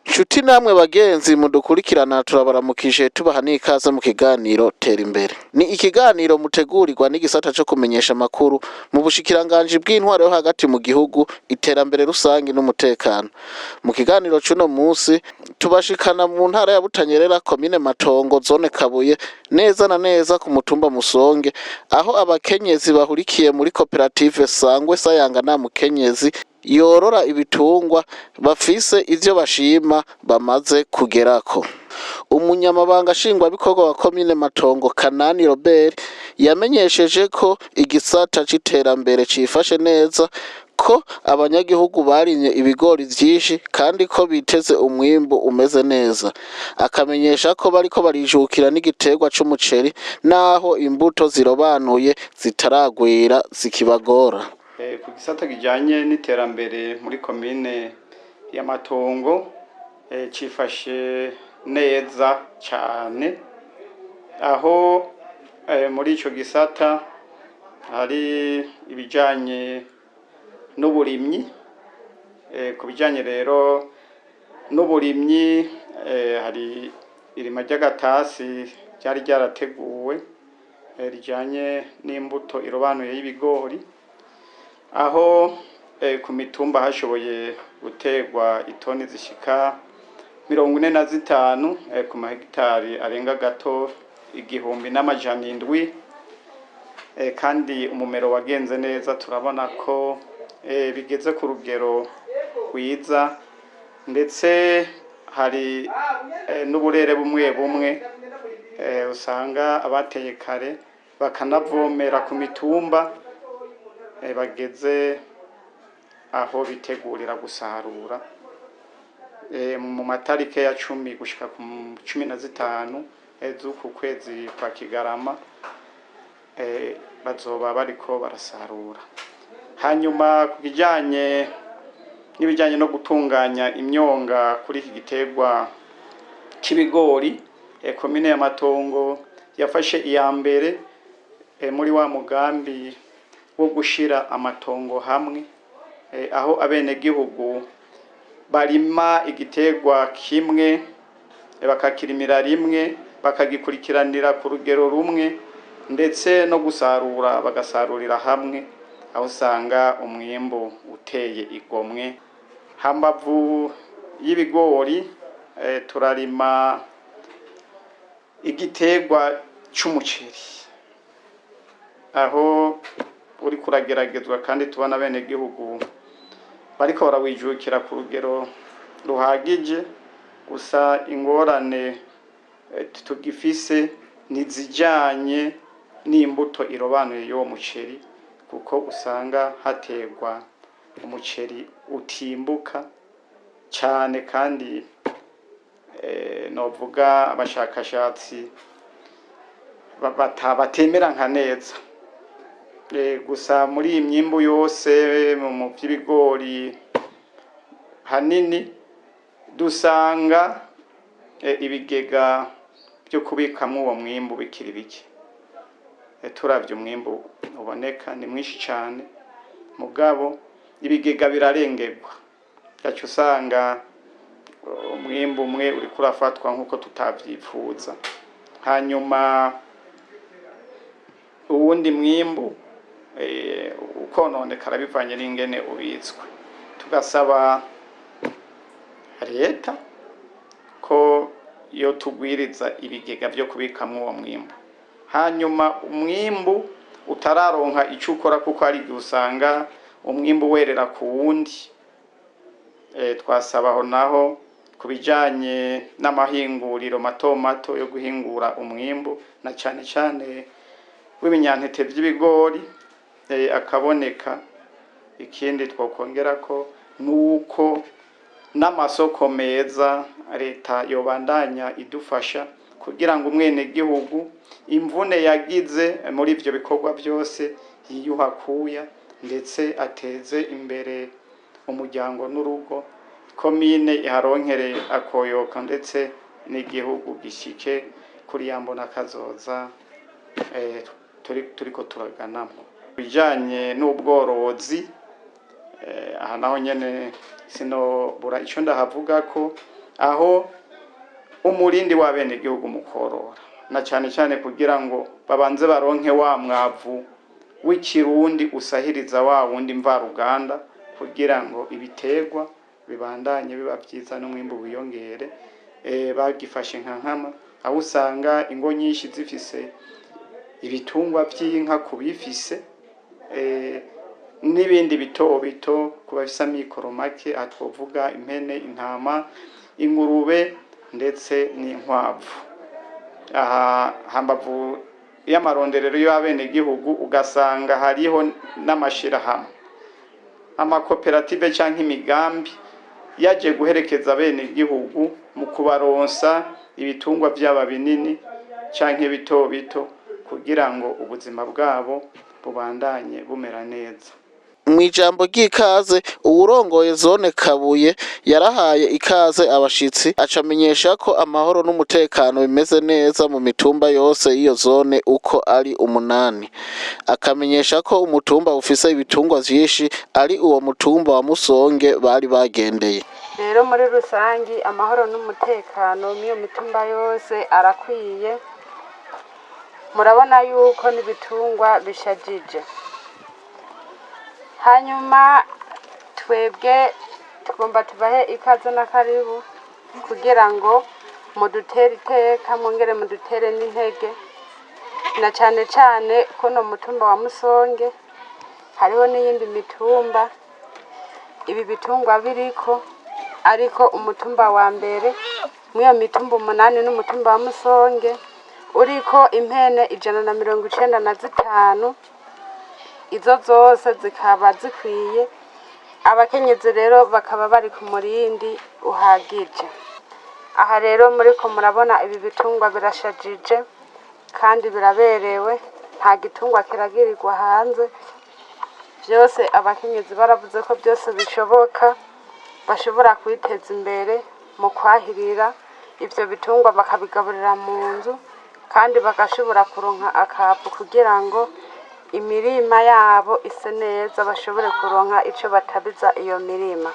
Nshuti namwe bagenzi mudukurikirana, turabaramukije, tubaha n'ikaze mu kiganiro Tera Imbere. Ni ikiganiro mutegurirwa n'igisata co kumenyesha amakuru mu bushikiranganji bw'intwaro yo hagati mu gihugu, iterambere rusangi n'umutekano. Mu kiganiro c'uno musi tubashikana mu ntara ya Butanyerera, komine Matongo, zone Kabuye, neza na neza ku mutumba Musonge, aho abakenyezi bahurikiye muri koperative Sangwe Sayanga na Mukenyezi yorora ibitungwa bafise ivyo bashima bamaze kugerako. Umunyamabanga nshingwabikorwa wa komine Matongo, Kanani Robert, yamenyesheje ko igisata c'iterambere cifashe neza, ko abanyagihugu barimye ibigori vyinshi kandi ko biteze umwimbu umeze neza. Akamenyesha ko bariko barijukira n'igiterwa c'umuceri, naho imbuto zirobanuye zitaragwira zikibagora. Ku gisata kijanye n'iterambere muri komine ya Matongo cifashe neza cane, aho muri ico gisata hari ibijanye n'uburimyi. Ku bijanye rero n'uburimyi, hari irima ry'agatasi ryari ryarateguwe rijanye n'imbuto irobanuye y'ibigori, aho ku mitumba hashoboye guterwa itoni zishika 45 ku mahegitari arenga gato 1700, kandi umumero wagenze neza. Turabona ko bigeze ku rugero rwiza, ndetse hari n'uburere bumwe bumwe usanga abateye kare bakanavomera ku mitumba bageze aho bitegurira gusarura mu matarike ya 10 gushika ku 15 z'uku kwezi kwa Kigarama, bazoba bariko barasarura. Hanyuma ku kijanye n'ibijanye no gutunganya imyonga kuri iki giterwa c'ibigori, komine ya Matongo yafashe iya mbere muri wa mugambi wo gushira amatongo hamwe, aho abenegihugu barima igiterwa kimwe, bakakirimira rimwe, bakagikurikiranira ku rugero rumwe, ndetse no gusarura bagasarurira hamwe, aho usanga umwimbu uteye igomwe. Hambavu y'ibigori, turarima igiterwa c'umuceri, aho uri kurageragezwa kandi tubona abenegihugu bariko barawijukira ku rugero ruhagije. Gusa ingorane tugifise nizijanye n'imbuto irobanuye y'uwo muceri, kuko usanga haterwa umuceri utimbuka cane, kandi novuga abashakashatsi batemera nka neza. Gusa muri iyi myimbu yose mu vy'ibigori hanini dusanga ibigega byo kubikamwo uwo mwimbu bikiri bike. Turavye umwimbu uboneka ni mwinshi cane, mugabo ibigega birarengerwa, gaca usanga umwimbu umwe uriko urafatwa nk'uko tutavyifuza, hanyuma uwundi mwimbu ukononekara bivanye n'ingene ubitswe. Tugasaba leta ko yo tugwiriza ibigega vyo kubikamwo uwo mwimbu, hanyuma umwimbu utararonka ico ukora, kuko hari igihe usanga umwimbu werera ku wundi. Twasaba aho naho ku bijanye n'amahinguriro mato mato yo guhingura umwimbu, na cane cane w'ibinyantete vy'ibigori, akaboneka. Ikindi twokongerako nuko n'amasoko meza leta yobandanya idufasha. kugira ngo umwenegihugu imvune yagize muri ivyo bikorwa byose yiyuhakuya, ndetse ateze imbere umuryango n'urugo, komine iharonkere akoyoka, ndetse n'igihugu gishike kuri ya mbona kazoza turiko turaganamo. Bijanye n'ubworozi, aha naho nyene sinobura ico ndahavuga ko aho umurindi w'abenegihugu mu korora, na cane cane kugira ngo babanze baronke wa mwavu w'ikirundi usahiriza wa wundi mvaruganda, kugira ngo ibiterwa bibandanye biba vyiza n'umwimbu wiyongere. Bagifashe nka nkama, aho usanga ingo nyinshi zifise ibitungwa vy'inka kubifise, n'ibindi bito bito ku bafise amikoro make, aha twovuga impene, intama, ingurube ndetse n'inkwavu. Aha hambavu y'amaronderero y'abenegihugu ugasanga hariho n'amashirahamwe, amakoperative canke imigambi yaje guherekeza abenegihugu mu kubaronsa ibitungwa vyaba binini canke bito bito, kugira ngo ubuzima bwabo bubandanye bumera neza. Mw'ijambo ry'ikaze, uwurongoye zone Kabuye yarahaye ikaze abashitsi, acamenyesha ko amahoro n'umutekano bimeze neza mu mitumba yose y'iyo zone uko ari 8. Akamenyesha ko umutumba ufise ibitungwa vyinshi ari uwo mutumba wa Musonge bari bagendeye. Rero muri rusangi amahoro n'umutekano mw'iyo mitumba yose arakwiye. Murabona yuko n'ibitungwa bishajije. Hanyuma twebwe tugomba tubahe ikaze n'akaribu kugira ngo mudutere iteka, mwongere mudutere n'intege, na cane cane kuno mutumba wa Musonge hariho n'iyindi mitumba ibi bitungwa biriko, ariko umutumba wa mbere mw'iyo mitumba 8 n'umutumba wa Musonge uriko impene 195, izo zose zikaba zikwiye. Abakenyezi rero bakaba bari ku murindi uhagije. Aha rero muriko murabona ibi bitungwa birashajije kandi biraberewe, nta gitungwa kiragirirwa hanze. Vyose abakenyezi baravuze ko byose bishoboka, bashobora kwiteza imbere mu kwahirira ivyo bitungwa bakabigaburira mu nzu, kandi bagashobora kuronka akavu kugira ngo imirima yabo ise neza, bashobore kuronka ico batabiza iyo mirima.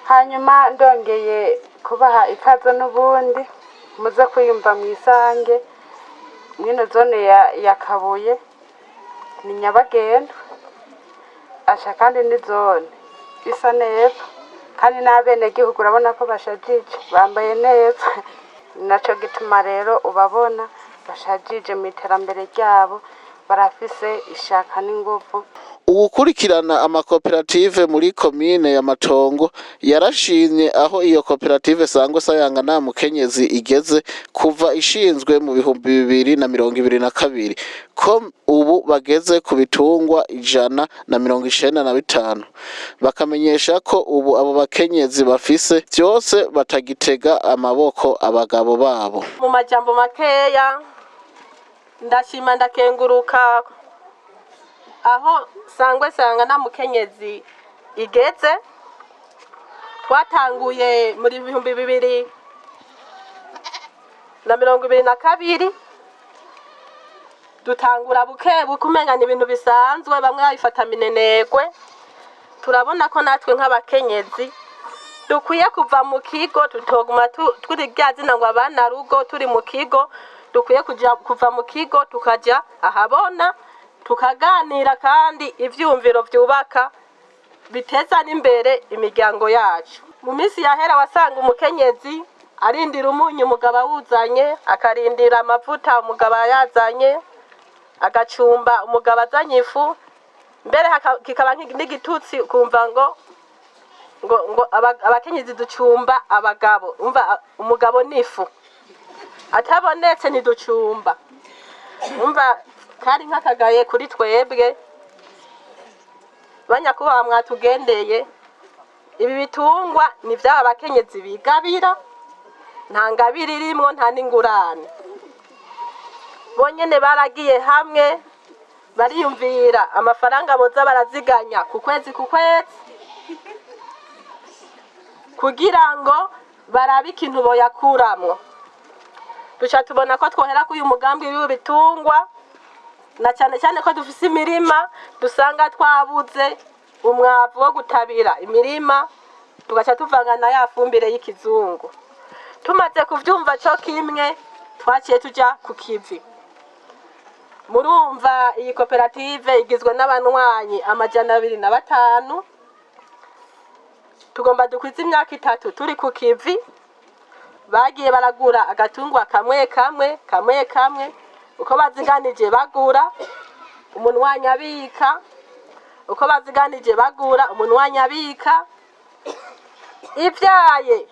Hanyuma ndongeye kubaha ikaze n'ubundi muze kwiyumva mwisange mwino zone ya Kabuye ni nyabagendwa, asha kandi ni zone isa neza, kandi n'abenegihugu urabona ko bashajije, bambaye neza. Naco gituma rero ubabona bashajije mu iterambere ryabo, barafise ishaka n'inguvu. Uwukurikirana amakoperative muri komine ya Matongo yarashimye aho iyo koperative Sangwe Sayanga nta mukenyezi igeze kuva ishinzwe mu 2022, ko ubu bageze ku bitungwa 195. Bakamenyesha ko ubu abo bakenyezi bafise vyose, batagitega amaboko abagabo babo. Mu majambo makeya, ndashima, ndakenguruka aho Sangwe Sanga na mukenyezi igeze. Twatanguye muri 2022, dutangura buke buke, umenga ni ibintu bisanzwe, bamwe babifata minenegwe. Turabona ko natwe nk'abakenyezi dukwiye kuva mu kigo, tutoguma turi rya zina ngo abana rugo turi mu kigo. Dukwiye kuja kuva mu kigo tukaja ahabona, tukaganira kandi ivyumviro vyubaka biteza n'imbere imiryango yacu. Mu minsi yahera wasanga umukenyezi arindira umunyu umugabo awuzanye, akarindira amavuta umugabo ayazanye, agacumba umugabo azanye ifu, mbere kikaba n'igitutsi kumva ngo ngo ngo abakenyezi ducumba abagabo, umva umugabo n'ifu atabonetse ntiducumba. Umva kari nk'akagaye kuri twebwe. Banyakubaha mwatugendeye, ibi bitungwa ni vy'aba bakenyezi bigabira, Nta ngabire irimwo, nta n'ingurane. Bonyene baragiye hamwe bariyumvira amafaranga boza baraziganya ku kwezi ku kwezi kugira ngo barabe ikintu boyakuramwo. Duca tubona ko twohera k'uyu mugambi w'ibi bitungwa, na cyane cyane ko dufise imirima dusanga twabuze umwavu wo gutabira imirima, tugaca tuvanga na ya fumbire y'ikizungu. Tumaze kuvyumva co kimwe, twaciye tuja ku kivi. Murumva, iyi koperative igizwe n'abanywanyi 205. Tugomba dukwize imyaka 3 turi ku kivi. Bagiye baragura agatungwa kamwe kamwe kamwe kamwe, uko baziganije bagura, umunwanyi abika, uko baziganije bagura, umunwanyi abika. Ivyaye,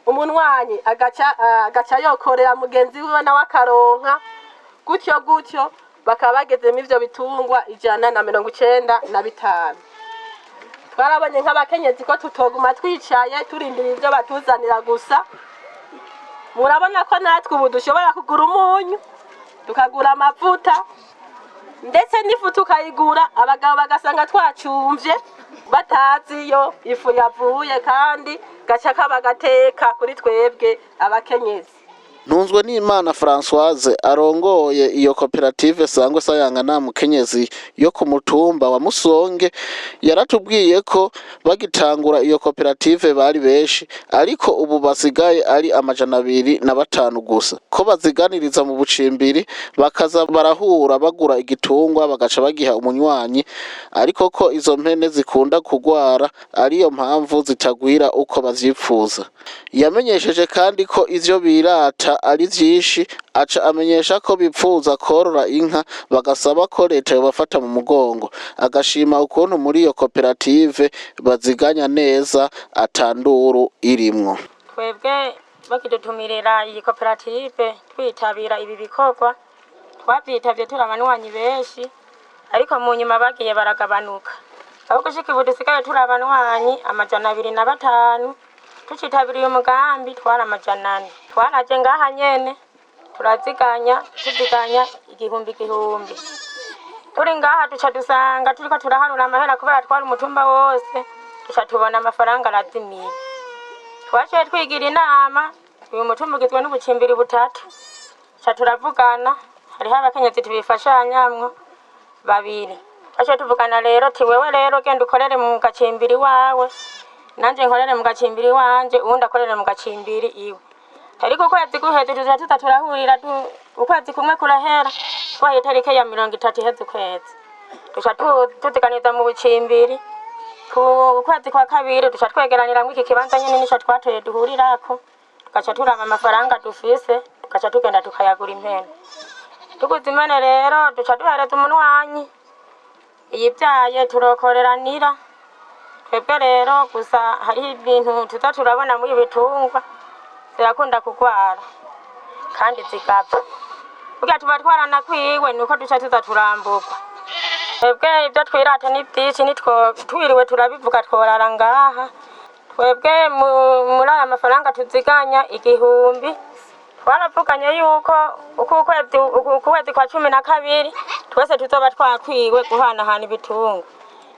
umunwanyi agaca yokorera mugenzi wiwe, nawe akaronka, gutyo gutyo, bakaba bagezemo ivyo bitungwa 195. Twarabonye nk'abakenyezi ko tutoguma twicaye turindira ivyo batuzanira gusa. Murabona ko natwe ubu dushobora kugura umunyu, tukagura amavuta, ndetse n'ifu tukayigura, abagabo bagasanga twacumvye batazi iyo ifu yavuye, kandi gaca kaba gateka kuri twebwe abakenyezi. Ntunzwe n'Imana Françoise arongoye iyo koperative Sangwe Sayanga nta mukenyezi yo ku mutumba wa Musonge yaratubwiye ko bagitangura iyo koperative bari benshi, ariko ubu basigaye ari 205 gusa, ko baziganiriza mu bucimbiri, bakaza barahura bagura igitungwa bagaca bagiha umunywanyi, ariko ko izo mpene zikunda kugwara, ariyo mpamvu zitagwira uko bavyipfuza. Yamenyesheje kandi ko ivyo birata ari vyinshi, aca amenyesha ko bipfuza korora inka, bagasaba ko leta yobafata mu mugongo, agashima ukuntu muri iyo koperative baziganya neza, atanduru irimwo. Twebwe bakidutumirira iyi koperative twitabira ibi bikorwa, twavyitabye turi abanywanyi benshi, ariko mu nyuma bagiye baragabanuka, aho gushika ubu dusigaye turi abanywanyi 205. Tucitabira uyu mugambi twari 400. Twaraje ngaha nyene turaziganya, tuziganya igihumbi igihumbi. Turi ngaha duca dusanga turiko turaharura amahera, kubera twari umutumba wose, duca tubona amafaranga arazimiye. Twaciye twigira inama. Uyu mutumba ugizwe n'ubucimbiri butatu. Ca turavugana, hariho abakenyezi tubifashanyamwo babiri. Twaciye tuvugana rero ti: "Wewe rero genda ukorere mu gacimbiri wawe, nanje nkorere mu gacimbiri wanje, uwundi akorere mu gacimbiri iwe." Ariko ukwezi guheze tuza tuza turahurira ukwezi kumwe kurahera, twaye itariki ya 30 iheze ukwezi, duca tuziganiza mu bucimbiri. Ku kwezi kwa kabiri duca twegeraniramwo iki kibanza nyene nico twatoye duhurirako, tugaca turaba amafaranga dufise, tugaca tugenda tukayagura impene. Tuguze impene rero, duca duhereza umunwanyi iyivyaye, turokoreranira twebwe rero. Gusa hariho ibintu tuza turabona muri bitungwa, zirakunda kugwara kandi zigapfa. Burya tuba twaranakwiwe, nuko duca tuza turamburwa. Twebwe ibyo twirata ni byinshi, nitwo twiriwe turabivuga tworara ngaha. Twebwe muri aya mafaranga tuziganya igihumbi, twaravuganye yuko uko ukwezi kwa 12 twese tuzoba twakwiwe guhanahana ibitungwa.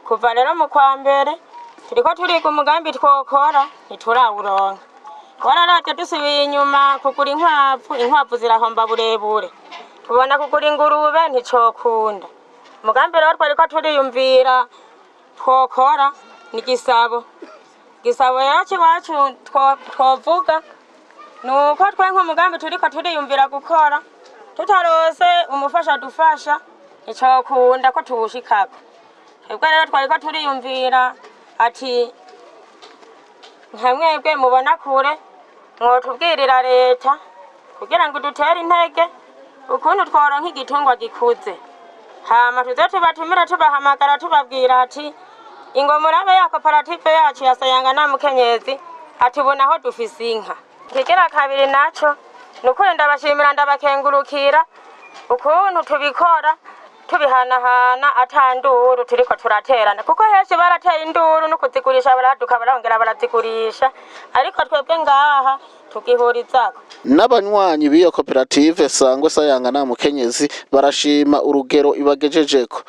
Kuva rero mu kwa mbere turiko turiga umugambi twokora, ntiturawuronka. Twararavye dusubiye inyuma, kugura inkwavu, inkwavu zirahomba burebure. Tubona kugura ingurube nticokunda. Umugambi rero twariko turiyumvira twokora ni gisabo. Gisabo rero c'iwacu twovuga nuko twe nk'umugambi turiko turiyumvira gukora, tutarose umufasha dufasha nticokunda ko tuwushikako. Twebwe rero twariko turiyumvira ati nka mwebwe mubona kure, mwotubwirira leta kugira ngo dutere intege ukuntu tworonka igitungwa gikuze, hama tuze tubatumira, tubahamagara, tubabwira ati: "Ingo murabe ya koperative yacu ya Sayanga na Mukenyezi," ati: "Ubu naho dufise inka." Ikigira kabiri naco ni ukuri ndabashimira, ndabakengurukira ukuntu tubikora. Tubihanahana atanduru turiko turaterana, kuko henshi barateye induru no kuzigurisha, baraduka barongera barazigurisha, ariko twebwe ngaha tugihurizako. N'abanywanyi b'iyo koperative Sangwe Sayangana Mukenyezi barashima urugero ibagejejeko.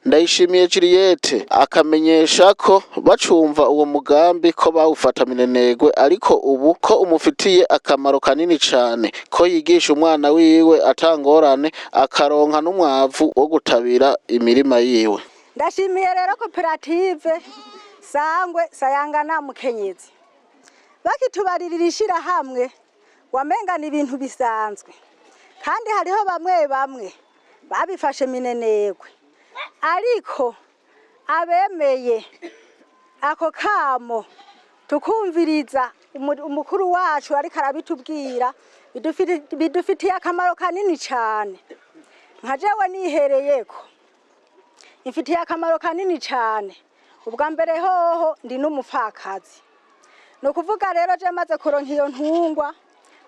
Ndayishimiye Juliette akamenyesha ko bacumva uwo mugambi ko bawufata minenegwe, ariko ubu ko umufitiye akamaro kanini cane, ko yigisha umwana wiwe atangorane, akaronka n'umwavu wo gutabira imirima yiwe. Ndashimiye rero koperative Sangwe Sayangana Mukenyezi. Bakitubaririra ishirahamwe, wamenga ni ibintu bisanzwe, kandi hariho bamwe bamwe babifashe minenegwe, ariko abemeye ako kamo tukumviriza umukuru wacu ariko arabitubwira, bidufitiye akamaro kanini cyane. Nka jewe nihereyeko, ifitiye akamaro kanini cyane. Ubwa mbere hoho ndi n'umupfakazi, ni ukuvuga rero je maze kuronka iyo ntungwa,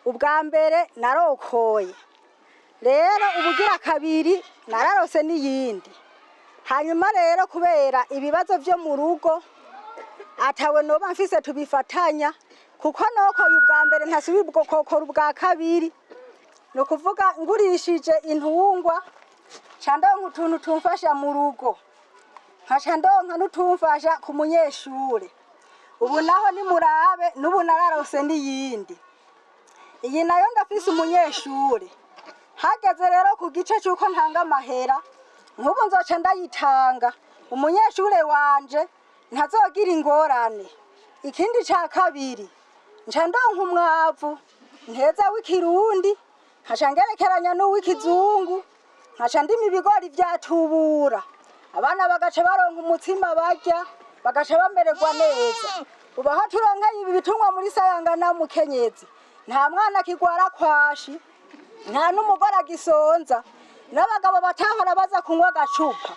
ubwa mbere narokoye, rero ubugira kabiri nararose n'iyindi. Hanyuma rero kubera ibibazo vyo mu rugo atawe noba mfise tubifatanya, kuko nokoye ubwa mbere ntasubira gukokora ubwa kabiri. Ni ukuvuga ngurishije intungwa nca ndonka utuntu tumfasha mu rugo, nkaca ndonka n'utumfasha ku munyeshure. Ubu naho nimurabe, n'ubu nararose n'iyindi, iyi nayo ndafise umunyeshure. Hageze rero ku gice c'uko ntanga amahera, nk'ubu nzoca ndayitanga, umunyeshure wanje ntazogira ingorane. Ikindi ca kabiri, nca ndonka umwavu nteza w'ikirundi, nkaca ngerekeranya n'uw'ikizungu, nkaca ndima ibigori vyatubura, abana bagaca baronka umutsima barya, bagaca bamererwa neza. Ubu aho turonkeye ibi bitungwa muri Sayangana Mukenyezi, nta mwana akigwara kwashi, nta n'umugore agisonza, n'abagabo batahora baza kunywa agacupa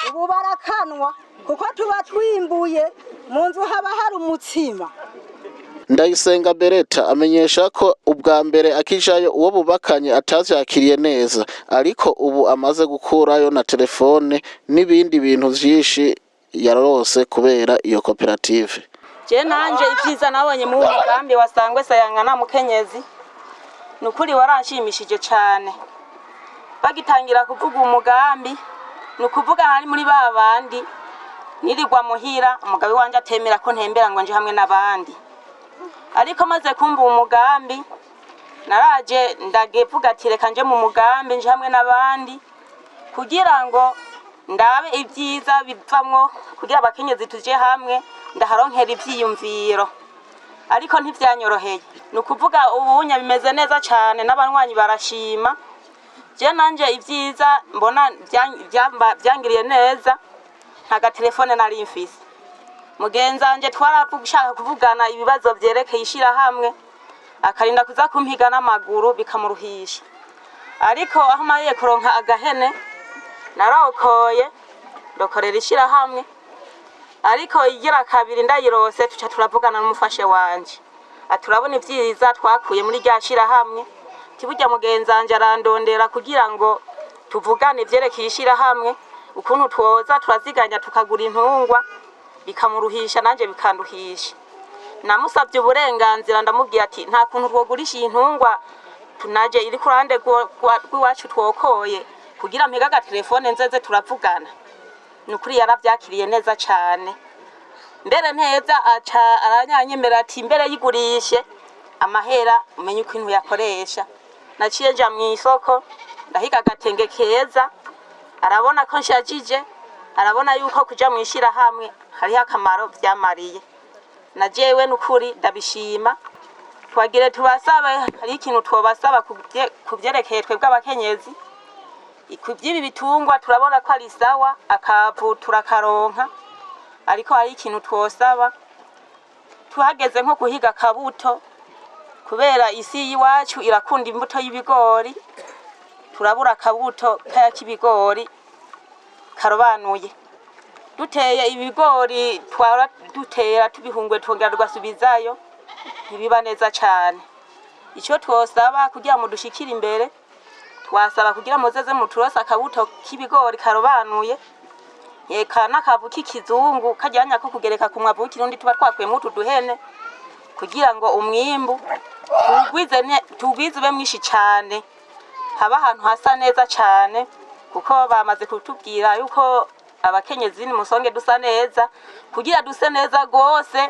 ubu barakanwa, kuko tuba twimbuye mu nzu haba hari umutsima. Ndayisenga Beretta amenyesha ko ubwa mbere akijayo uwo bubakanye atavyakiriye neza, ariko ubu amaze gukurayo na telefone n'ibindi bintu vyinshi yarose kubera iyo koperative. Je nanje ibyiza nabonye muri uwo mugambi wa Sangwe Sayangana Mukenyezi, ni ukuri waranshimishije cane. Bagitangira kuvuga umugambi, ni ukuvuga hari muri ba bandi nirirwa muhira, umugabo wanje atemera ko ntembera ngo nje hamwe n'abandi. Ariko maze kumva uwo mugambi, naraje ndagevuga ati reka nje mu mugambi nje hamwe n'abandi, kugira ngo ndabe ibyiza bivamwo, kugira abakenyezi tuje hamwe ndaharonkera ivyiyumviro. Ariko ntivyanyoroheye, ni ukuvuga ubunya bimeze neza cane, n'abanywanyi barashima. Je nanje ibyiza mbona vyangiriye neza, nta gatelefone nari mfise. Mugenzanje twaravuga kuvugana ibibazo vyerekeye ishirahamwe, akarinda kuza kumpiga n'amaguru bikamuruhisha. Ariko aho mariye kuronka agahene, narokoye ndokorera ishirahamwe, ariko igira kabiri ndayirose tuca turavugana n'umufashe wanje, aturabona ivyiza twakuye muri rya shirahamwe. Tiburya mugenzanje arandondera kugira ngo tuvugane ivyerekeye ishirahamwe, ukuntu twoza turaziganya tukagura intungwa, bikamuruhisha nanje bikanduhisha. Namusavye uburenganzira, ndamubwira ati nta kuntu twogurisha iyi ntungwa tunaje iri ku ruhande rw'iwacu twokoye, kugira mpige agatelefone nzeze turavugana. Ni ukuri yaravyakiriye neza cane, mbere nteza aca aranyanyemera ati mbere yigurishe amahera umenye ukuntu yakoresha. Naciye nja mw'isoko ndahiga agatenge keza, arabona ko nshajije, arabona yuko kuja mw'ishirahamwe hariho akamaro vyamariye. Na jewe nukuri ndabishima. Twagire tubasabe, hari ikintu twobasaba kuvyerekeye twebwe abakenyezi kuvy'ibi bitungwa, turabona ko ari sawa, akavu turakaronka, ariko hari ikintu twosaba tuhageze nko kuhiga akabuto, kubera isi y'iwacu irakunda imbuto y'ibigori, turabura akabuto kaya k'ibigori karobanuye. Duteye ibigori twara dutera tubihungwe twongera tugasubizayo, ntibiba neza cane. Ico twosaba kugira ngo dushikire imbere, Twasaba kugira muzeze muturose akabuto k'ibigori karobanuye, eka n'akavu k'ikizungu kajyanya ko kugereka ku mwavu w'ikirundi tuba twakuyemo utu duhene, kugira ngo umwimbu tuwugwize ube mwinshi cane, haba ahantu hasa neza cane, kuko bamaze kutubwira yuko abakenyezi ni musonge dusa neza. Kugira duse neza gose,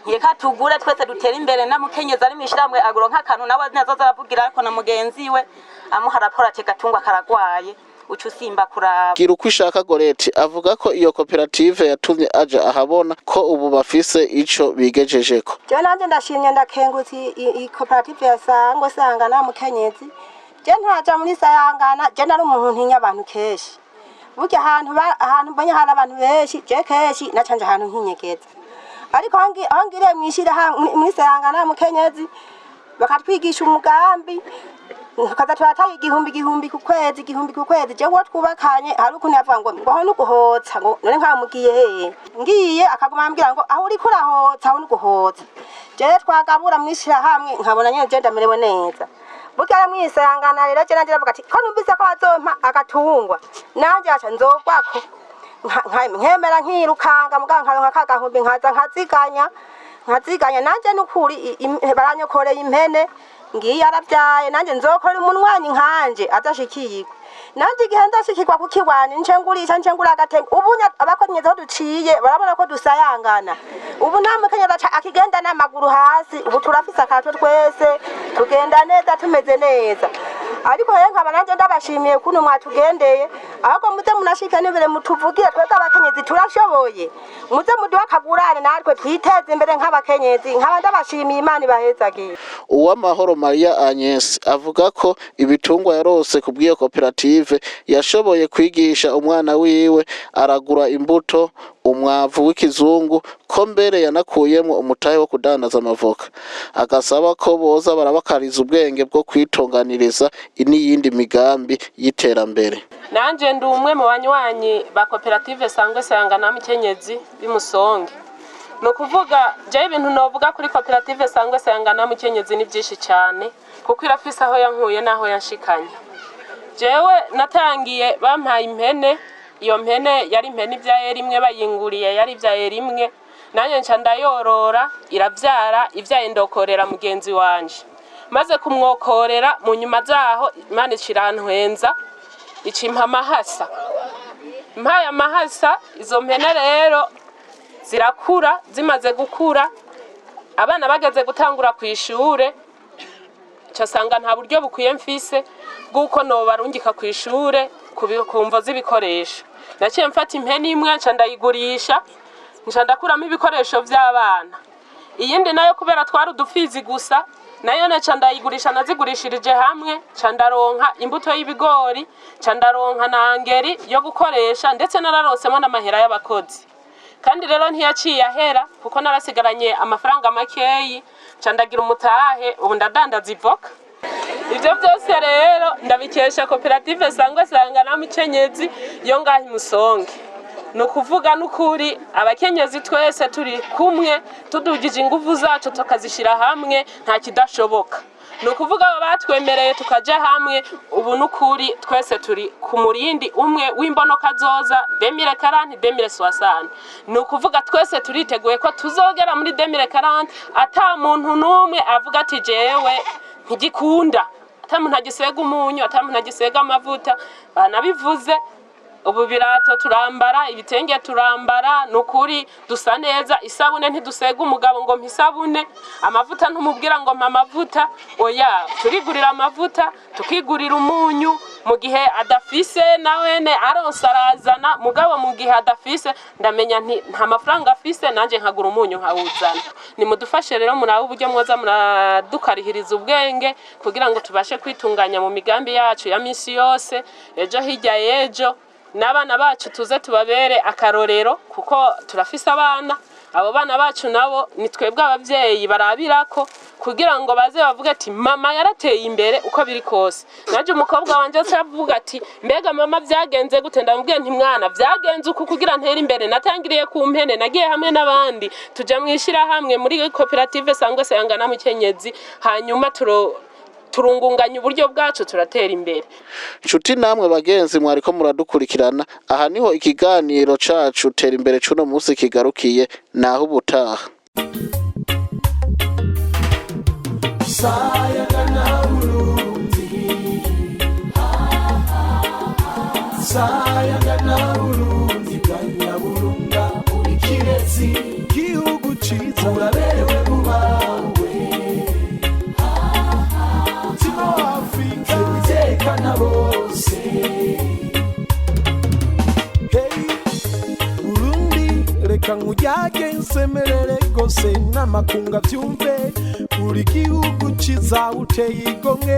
nkeka tugure twese dutere imbere, na mukenyezi ari mw'ishirahamwe agura nk'akantu, nawe nazoza aravugira ariko na mugenzi we amuha raporo ati gatungwa karagwaye, uca usimba kuraba. Gira uko ishaka Goreti avuga ko iyo koperative yatumye aja ahabona, ko ubu bafise ico bigejejeko. Jewe nanje ndashimye, ndakengutse iyi koperative ya Sangwe Sayangana Mukenyezi. Je ntaja muri Sayangana, je nari umuntu ntinya abantu kenshi. Burya ahantu mbonye hari abantu benshi, je kenshi nacanje ahantu nkinyegeza. Ariko aho ngiriye mw'ishirahamwe muri Sayangana Mukenyezi, bakatwigisha umugambi, tukaza turatanga igihumbi igihumbi ku kwezi, igihumbi ku kwezi. Jewe uwo twubakanye hari ukuntu yavuga ngo aho nuguhotsa, ngo none nkamugiye hehe? Ngiye akaguma ambwira ngo aho uriko urahotsa, aho nuguhotsa. Jewe twagabura mw'ishirahamwe nkabona nyene je ndamerewe neza. Burya mwisangana rero, je nanje ndavuga ati ko numvise ko bazompa agatungwa, nanje aca nzogwako. Nkemera nkirukanga, muganga nkaronka ka gahumbi, nkaza nkaziganya nanje. Nukuri baranyokoreye impene, ngiye arabyaye, nanje nzokora umunwanyi nkanje azashikirwe. Nanje igihe nzashikirwa kukiwani, nce ngurisha, nce ngura agatenge. Ubu abakenyezi aho duciye barabona ko dusayangana. Ubu nta mukenyezi akigenda n'amaguru hasi. Ubu turafise akato, twese tugenda neza, tumeze neza. Ariko rero nkaba nanje ndabashimiye ukuntu mwatugendeye. Ahubwo muze munashika n'imbere, mutuvugire. Twebwe abakenyezi turashoboye, muze muduhe akagurane natwe twiteze imbere nk'abakenyezi. Nkaba ndabashimiye, Imana ibahezagiye. Uwamahoro Maria Agnes avuga ko ibitungwa yarose ku bw'iyo koperative yashoboye kwigisha umwana wiwe, aragura imbuto, umwavu w'ikizungu, ko mbere yanakuyemwo umutahe wo kudandaza amavoka. Agasaba ko boza barabakariza ubwenge bwo kwitunganiriza n'iyindi migambi y'iterambere. Nanje ndi umwe mu banywanyi ba koperative Sangwe Sayangana Mukenyezi b'Imusonge. Ni ukuvuga jewe ibintu novuga kuri koperative Sangwe Sayangana Mukenyezi ni byinshi cyane, kuko irafise aho yankuye n'aho yanshikanye. Jewe natangiye bampaye impene. Iyo mpene yari impene ibyaye rimwe, bayinguriye yari ibyaye rimwe. Nanjye nca ndayorora, irabyara, ibyaye ndokorera mugenzi wanje. Maze kumwokorera, mu nyuma zaho Imana icirantwenza, icimpa amahasa. Mpaye amahasa, izo mpene rero zirakura. Zimaze gukura, abana bageze gutangura ku ishure, casanga nta buryo bukwiye mfise bw'uko nobarungika ku ishure ku mvo z'ibikoresho. Naciye mfata impene imwe, nca ndayigurisha, nca ndakuramo ibikoresho vy'abana. Iyindi nayo, kubera twari udupfizi gusa, nayo naca ndayigurisha. Nazigurishirije hamwe, nca ndaronka imbuto y'ibigori, nca ndaronka na ngeri yo gukoresha, ndetse nararonsemo n'amahera y'abakozi. Kandi rero ntiyaciye ahera, kuko narasigaranye amafaranga makeyi, nca ndagira umutahe. Ubu ndadandaza ivoka. Ibyo byose rero ndabikesha koperative Sangwe Sayangana Mukenyezi yo ngaho Imusonge. Ni ukuvuga n'ukuri, abakenyezi twese turi kumwe, tudugije ingufu zacu tukazishyira hamwe, nta kidashoboka. Ni ukuvuga abo batwemereye tukaja hamwe, ubu n'ukuri twese turi ku murindi umwe w'imbonoka zoza 2040, 2060. Ni ukuvuga twese turiteguye ko tuzogera muri 2040 ata muntu n'umwe avuga ati jewe ntigikunda, ata muntu agisega umunyu, ata muntu agisega amavuta. Banabivuze, ubu birato turambara, ibitenge turambara, ni ukuri dusa neza. Isabune ntidusega umugabo ngo mpa isabune, amavuta ntumubwira ngo mpa amavuta, oya. Turigurira amavuta, tukigurira umunyu. Mu gihe adafise, nawene aronse arazana. Mugabo mu gihe adafise, ndamenya nti nta mafaranga afise, nanjye nkagura umunyu nkawuzana. Nimudufashe rero, murabe uburyo mwoza muradukarihiriza ubwenge kugira ngo tubashe kwitunganya mu migambi yacu ya misi yose, ejo hirya y'ejo n'abana bacu tuze tubabere akarorero, kuko turafise abana. Abo bana bacu nabo ni twebwe ababyeyi barabirako, kugira ngo baze bavuge ati mama yarateye imbere uko biri kose. Naje umukobwa wanje aca avuga ati mbega mama, byagenze gute? Ndamubwiye nti mwana, byagenze uku. Kugira ntere imbere, natangiriye ku mpene, nagiye hamwe n'abandi, tuja mu ishirahamwe muri koperative Sangwe Sayangana Mukenyezi, hanyuma turo Turungunganya uburyo bwacu, turatera imbere. Nshuti namwe bagenzi mwariko muradukurikirana, aha niho ikiganiro cacu Tera Imbere cuno munsi kigarukiye. Naho ubutaha. Sayangana Burundi, sayangana Burundi bwa nyaburunga, uri kirezi gihugu ciza, uraberewe mubawe, mutima wa Afrika witekana bose. Hey Burundi, reka nkujyage nsemerere rwose n'amakunga byumve, buri gihugu ciza uteye igomwe.